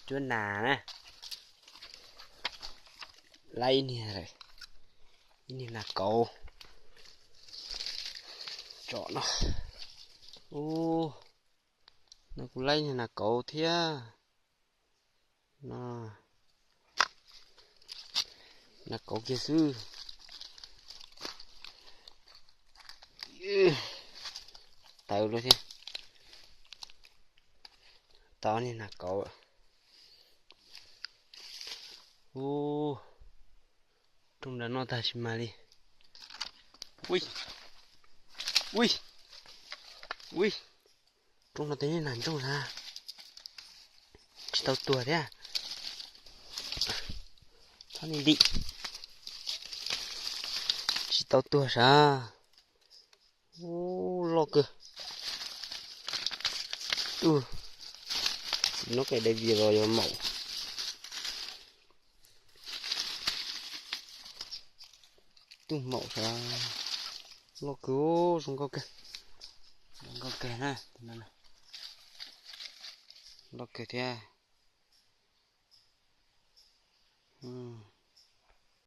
Cuab nas na. Laib ib niag, ib niag nas kauv tsom no. Ub, no kuj laib niag nas kauv thiab. No, nas kauv kiag xwb. Tawv lawm thiab. Tau niag nas kauv. Ub, rooj nram no tag tsis mag li. Ui, ui, ui, rooj no tej niag nas ntsoog sas, tsis tau tuag thiab. Txhob ntim, tsis tau tuag sas. Ub, loj kawg. Tus no qe dai vias los yog maum. Tus maum sas, loj kawg, zoo nkauj kawg, zoo nkauj kawg na, loj kawg thiab.